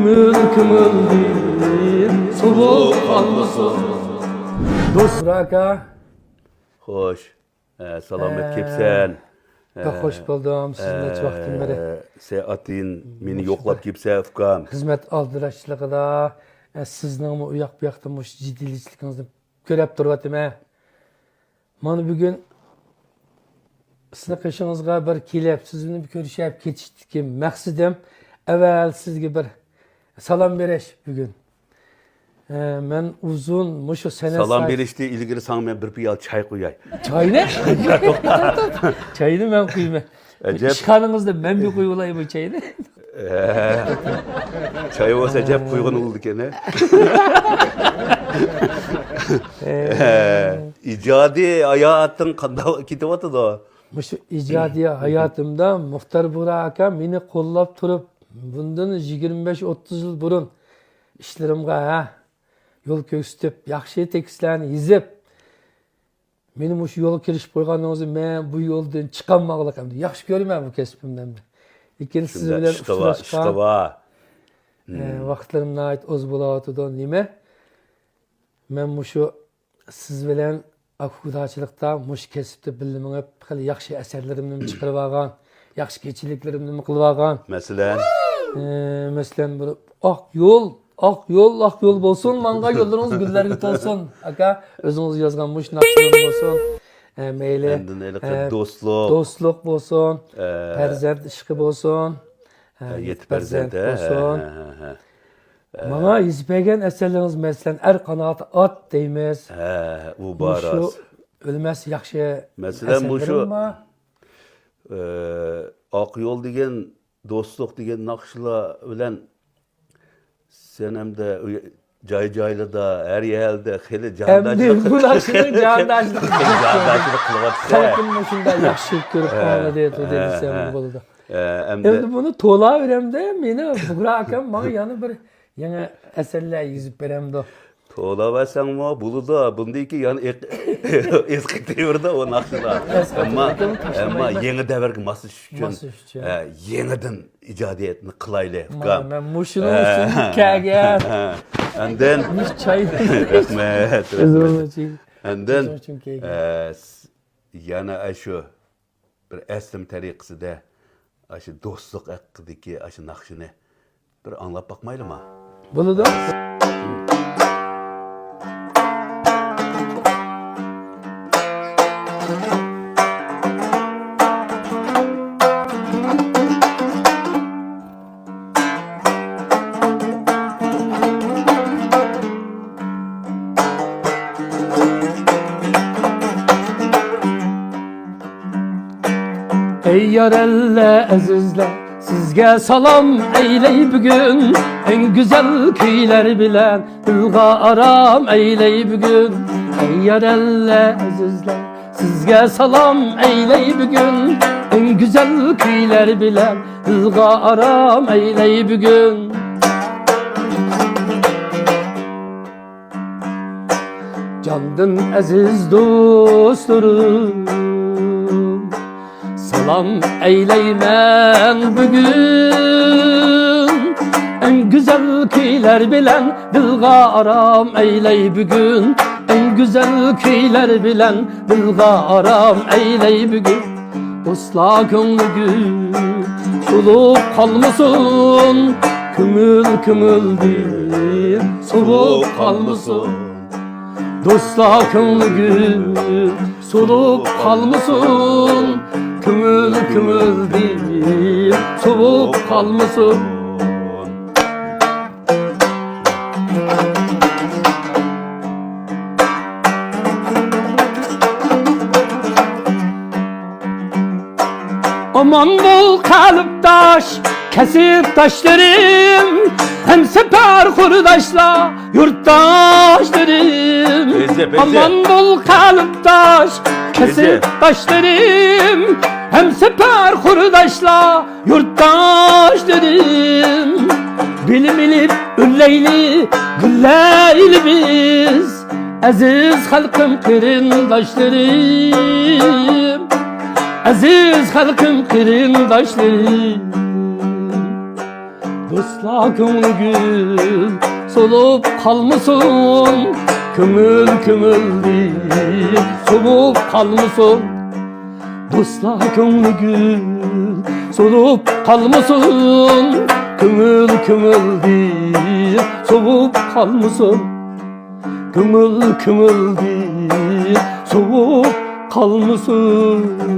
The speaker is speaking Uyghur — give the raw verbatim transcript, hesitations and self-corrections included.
كۆڭۈل كۆڭۈلدىن سوۋۇپ قالمىسۇن. دوست ئاكا. خوش. ئە، سالامەت كەپسەن. بەك خوش بولدۇم، سىزنى نەچچە ۋاقىتتىن بېرى. سەئاتىن مېنى يوقلاپ كەپسەن، ئۇكام. خىزمەت ئالدىراشچىلىقىدا، ئە، سىزنىڭمۇ ئۇياق-بۇياقتا مۇشۇ جىددىيلىشىشلىكىڭىزنى كۆرۈپ تۇرۇۋاتىمەن. مانا بۈگۈن سىزنىڭ قېشىڭىزغا بىر كېلىپ، سىز بىلەن بىر كۆرۈشۈپ كېتىشتىكى مەقسىتىم، ئەۋۋەل سىزگە بىر سالام بېرىش بۈگۈن. ئە، مەن ئۇزۇن مۇشۇ سەنئەت سالام ساھەسى بېرىشتىن ئىلگىرى ساڭا مەن بىر پىيالە چاي قۇياي. چاينى؟ چاينى مەن قۇيىمەن. ئەجەب. ئىشخانىڭىزدا مەن بىر قۇيۇۋالايمۇ چاينى؟ ئە، چاي بولسا ئەجەب قۇيغىنى بولىدىكەن، ھە؟ ئە، ئىجادىي ھاياتىڭ قانداق كېتىۋاتىدۇ؟ مۇشۇ ئىجادىي ھاياتىمدا مۇختار بۇغرا ئاكا مېنى قوللاپ تۇرۇپ، بۇندىن يىگىرمە بەش ئوتتۇز يىل بۇرۇن ئىشلىرىمغا، ھە، يول كۆرسىتىپ، ياخشى تېكىستلەرنى يېزىپ، مېنى مۇشۇ يولغا كىرىشىپ قويغىنىڭىزدا مەن بۇ يولدىن چىقالماغلىق ئەمدى. ياخشى كۆرىمەن بۇ كەسپىمنى ئەمدى. لېكىن سىز بىلەن ئۇچراشقان، ئە، ۋاقىتلىرىم ناھايىتى ئاز بولۇۋاتىدۇ. نېمە؟ مەن مۇشۇ سىز بىلەن ئاكا-ئۇكىدارچىلىقتا مۇشۇ كەسىپتە بىللە مېڭىپ، خېلى ياخشى ئەسەرلىرىمنىمۇ چىقىرىۋالغان، ياخشى كېچىلىكلىرىمنىمۇ قىلىۋالغان. مەسىلەن؟ ئى، مەسىلەن، بىر ئاق يول، ئاق يول، ئاق يول بولسۇن، ماڭغان يوللىرىڭىز گۈللەرگە تولسۇن. ئاكا، ئۆزىڭىز يازغان مۇشۇ ناخشىلىرىم بولسۇن. ئە، مەيلى، ئاندىن ھېلىقى ئە، دوستلۇق. دوستلۇق بولسۇن، ئە، پەرزەنت ئىشقى بولسۇن، ئە، ئە، يېتى يېتى پەرزەنت پەرزەنت، ئە، بولسۇن. ھە، ھە، ھە. ماڭا يېزىپ بەرگەن ئەسەرلىرىڭىز، مەسىلەن، ئەر قاناتى ئات دەيمىز. ھە، ئۇ بار مۇشۇ ئاز. ئۆلمەس ياخشى مەسىلەن، مۇشۇ، ئەسەرلىرىم بار. ئە، ئاق يول دېگەن، دوستلۇق دېگەن ناخشىلار بىلەن سەن ئەمدى ئۇ جاي-جايلىدا، ھەر يەردە خېلى ئەمدى جانداشلىق، بۇ ناخشىنىڭ جانداشلىقى جانداشلىق قىلىۋاتىسەن. خەلقىم مۇشۇنداق ياخشى كۆرۈپ ھە، ئاڭلىدى، ھە، دېسەم ھە. بولىدۇ. ئە، ئەمدى ئەمدى بۇنى تولا بېرەمدە، مېنى بۇغرا ئاكام ماڭا يەنە بىر يېڭى ئەسەرلەر يېزىپ بېرەمدۇ. تولا بەرسەڭمۇ بولىدۇ. بۇندىن كېيىن يەنە ئېق-، ئېسقىتىۋېرىدۇ ئۇ ناخشىلار. ئەمما، ئەمما يېڭى دەۋرگە ماسلىشىش ئۈچۈن، ماسلىشىش ئۈچۈن. ئە، يېڭىدىن ئىجادىيەتنى قىلايلى، مانا، ئۇكام. مەن مۇشۇنىڭ ئۈچۈن كەلگەن. ئاندىن مۇشۇ چاي. رەھمەت، رەھمەت. ئاندىن، ئە، س-، يەنە ئاشۇ بىر ئەسلىمە تەرىقىسىدە ئاشۇ دوستلۇق ھەققىدىكى ئاشۇ ناخشىنى بىر ئاڭلاپ باقمايلىما؟ بولىدۇ. ئەي يار ئەللە ئەزىزلەر، سىزگە سالام ئەيلەي بۈگۈن، ئەڭ گۈزەل كۈيلەر بىلەن دىلغا ئارام ئەيلەي بۈگۈن. ئەي يار ئەللە ئەزىزلەر، سىزگە سالام ئەيلەي بۈگۈن، ئەڭ گۈزەل كۈيلەر بىلەن دىلغا ئارام ئەيلەي بۈگۈن. جاندىن ئەزىز دوستلىرىم، سالام ئەيلەيمەن بۈگۈن. ئەڭ گۈزەل كۈيلەر بىلەن دىلغا ئارام ئەيلەي بۈگۈن. ئەڭ گۈزەل كۈيلەر بىلەن دىلغا ئارام ئەيلەي بۈگۈن. دوستلار كۆڭلىگە سولۇپ قالمىسۇن، كۆڭۈل كۆڭۈلدىن سوۋۇپ قالمىسۇن. دوستلار كۆڭلىگە سولۇپ قالمىسۇن، كۆڭۈل كۆڭۈلدىن سوۋۇپ قالمىسۇن. ئامان بول قەلبداش، كەسىپداشلىرىم، ھەمسەپەر قۇرداشلار، يۇرتداشلىرىم. ئەزىپ، ئەزىپ. ئامان بول قەلبداش، ئەزىپ. كەسىپداشلىرىم، ھەمسەپەر قۇرداشلار، يۇرتداشلىرىم. بىلىم ئېلىپ ئۆرلەيلى، گۈللەيلى بىز، ئەزىز خەلقىم، قېرىنداشلىرىم. ئەزىز خەلقىم، قېرىنداشلىرىم. دوستلار كۆڭلى گۈل سولۇپ قالمىسۇن، كۆڭۈل كۆڭۈل دېيىپ سوۋۇپ قالمىسۇن. دوستلار كۆڭلى گۈل سولۇپ قالمىسۇن، كۆڭۈل كۆڭۈل دېيىپ سوۋۇپ قالمىسۇن. كۆڭۈل كۆڭۈل دېيىپ سوۋۇپ قالمىسۇن.